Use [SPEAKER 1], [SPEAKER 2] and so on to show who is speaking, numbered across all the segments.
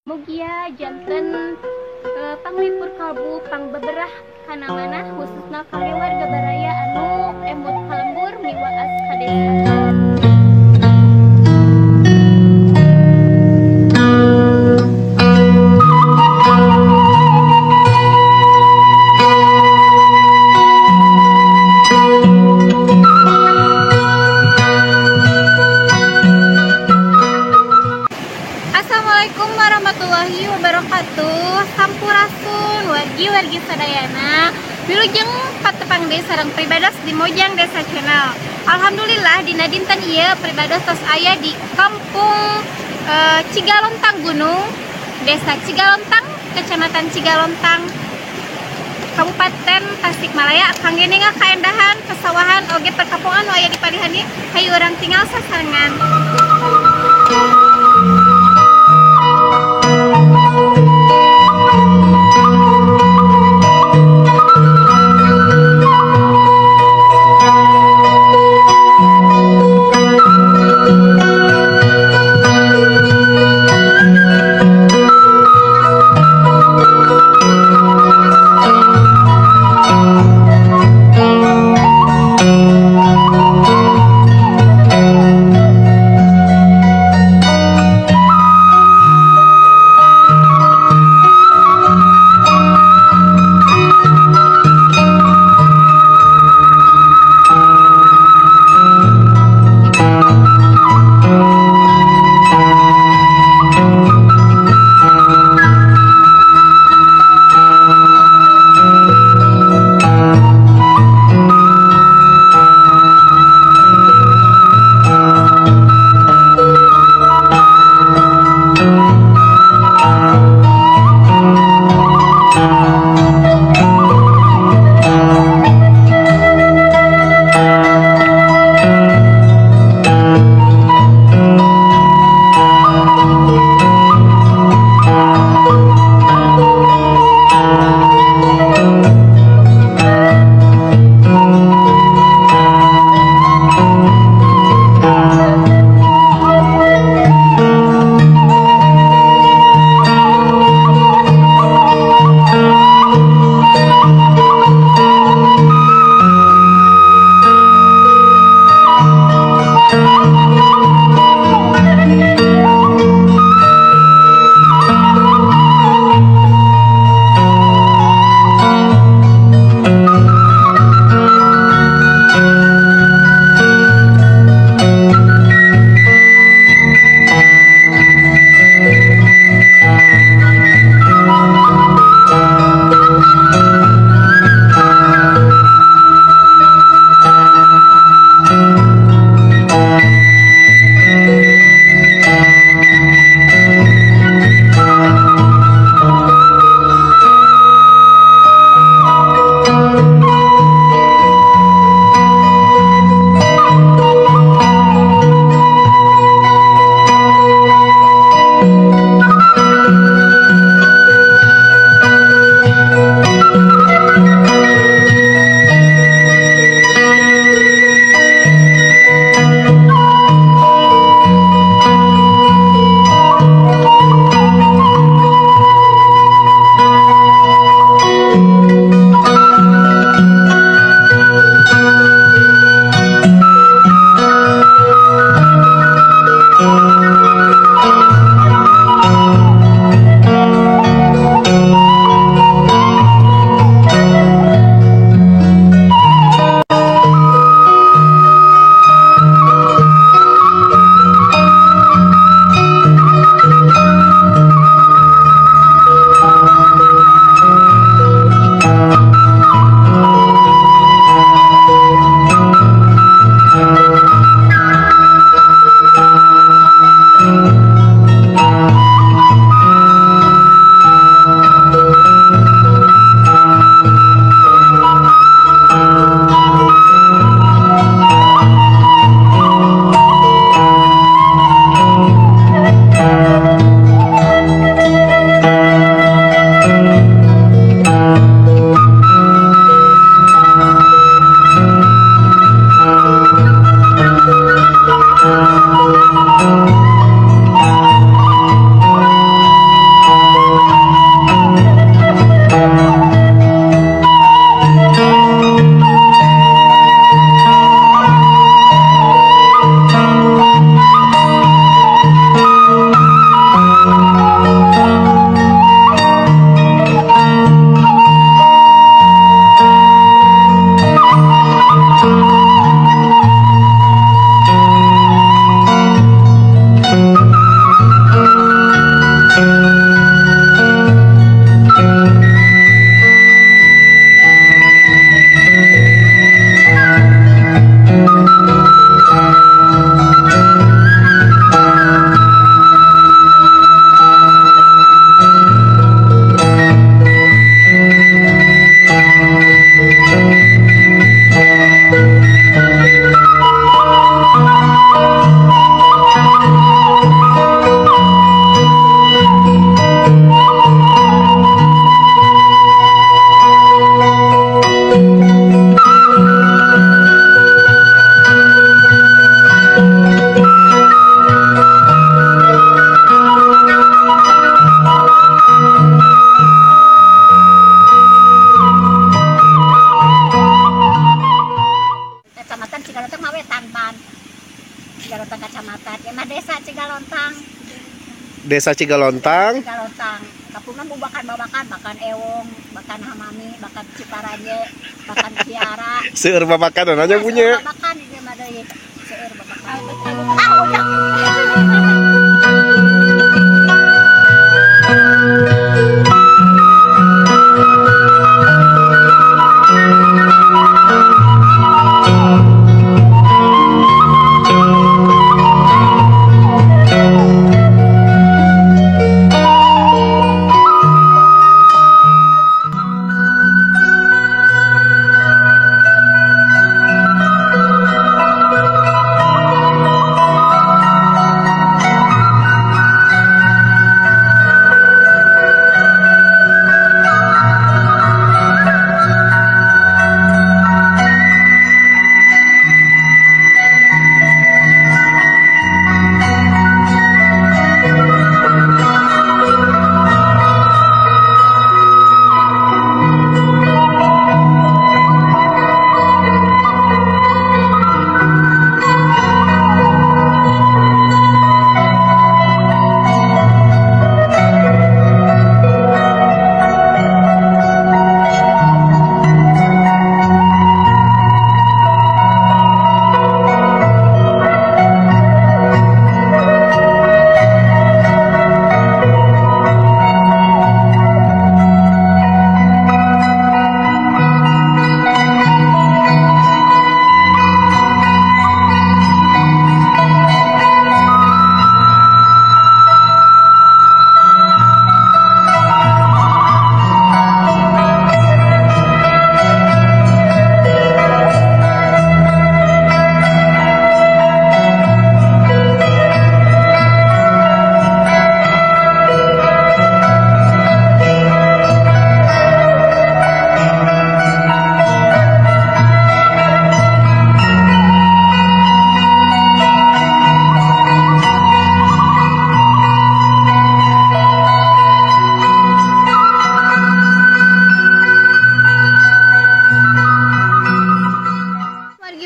[SPEAKER 1] Mugia janten panglipur kalbu pangbeberah kana manah khususna kangge warga baraya anu emut ka lembur miwaas ka desa. Assalamualaikum warahmatullahi wabarakatuh. Sampurasun wargi-wargi sadayana. Wilujeng patepang deui sareng pribados di Mojang Desa Channel. Alhamdulillah dina dinten ieu pribados tos aya di kampung Cigalontang Gunung, Desa Cigalontang, Kecamatan Cigalontang, Kabupaten Tasikmalaya. Kangge ningal kaendahan, pesawahan oge perkampungan nu aya di palihan ieu, hayu urang tinggal sasarengan.
[SPEAKER 2] Desa Cigalontang.
[SPEAKER 3] Cigalontang. Kampungna babakan-babakan, bakan Ewong, bakan Hamami, bakan Ciparanje, bakan Ciara.
[SPEAKER 2] Seueur babakan aja punya.
[SPEAKER 3] Babakan ieu mah deui. Seueur babakan. Ah, udah.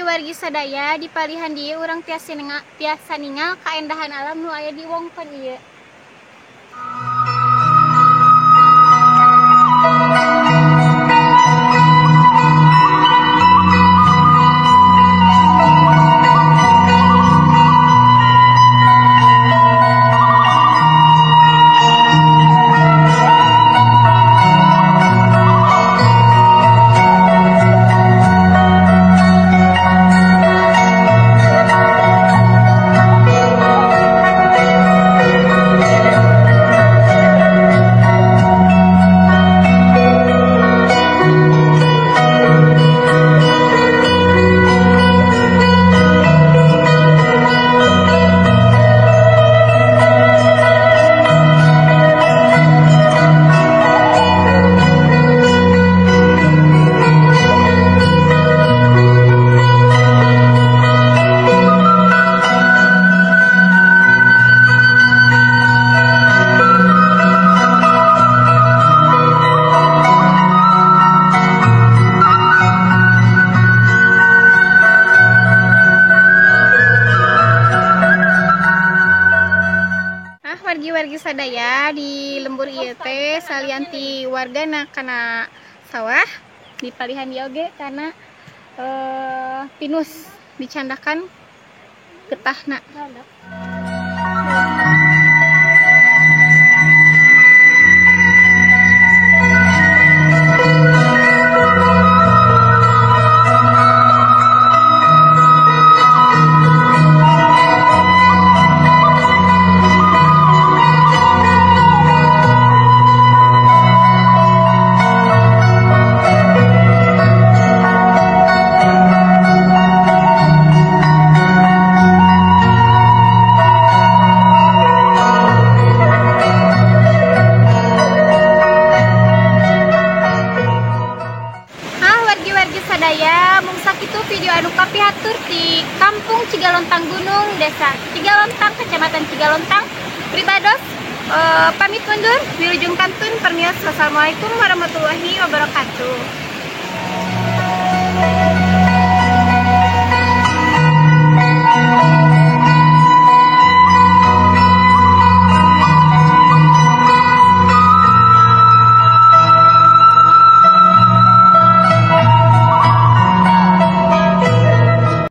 [SPEAKER 1] Wargi sadaya di palihan dieu urang tiasa ningal kaendahan alam nu aya di wongkon ieu. Wargi-wargi sadaya di lembur ieu teh salian ti wargana kana sawah di palihan dieu oge kana pinus dicandakan getahna. Sadaya mung sakitu video anu kapihatur di Kampung Cigalontang Gunung, Desa Cigalontang, Kecamatan Cigalontang. Pribados pamit mundur, wilujeng kantun permios. Wassalamualaikum warahmatullahi wabarakatuh.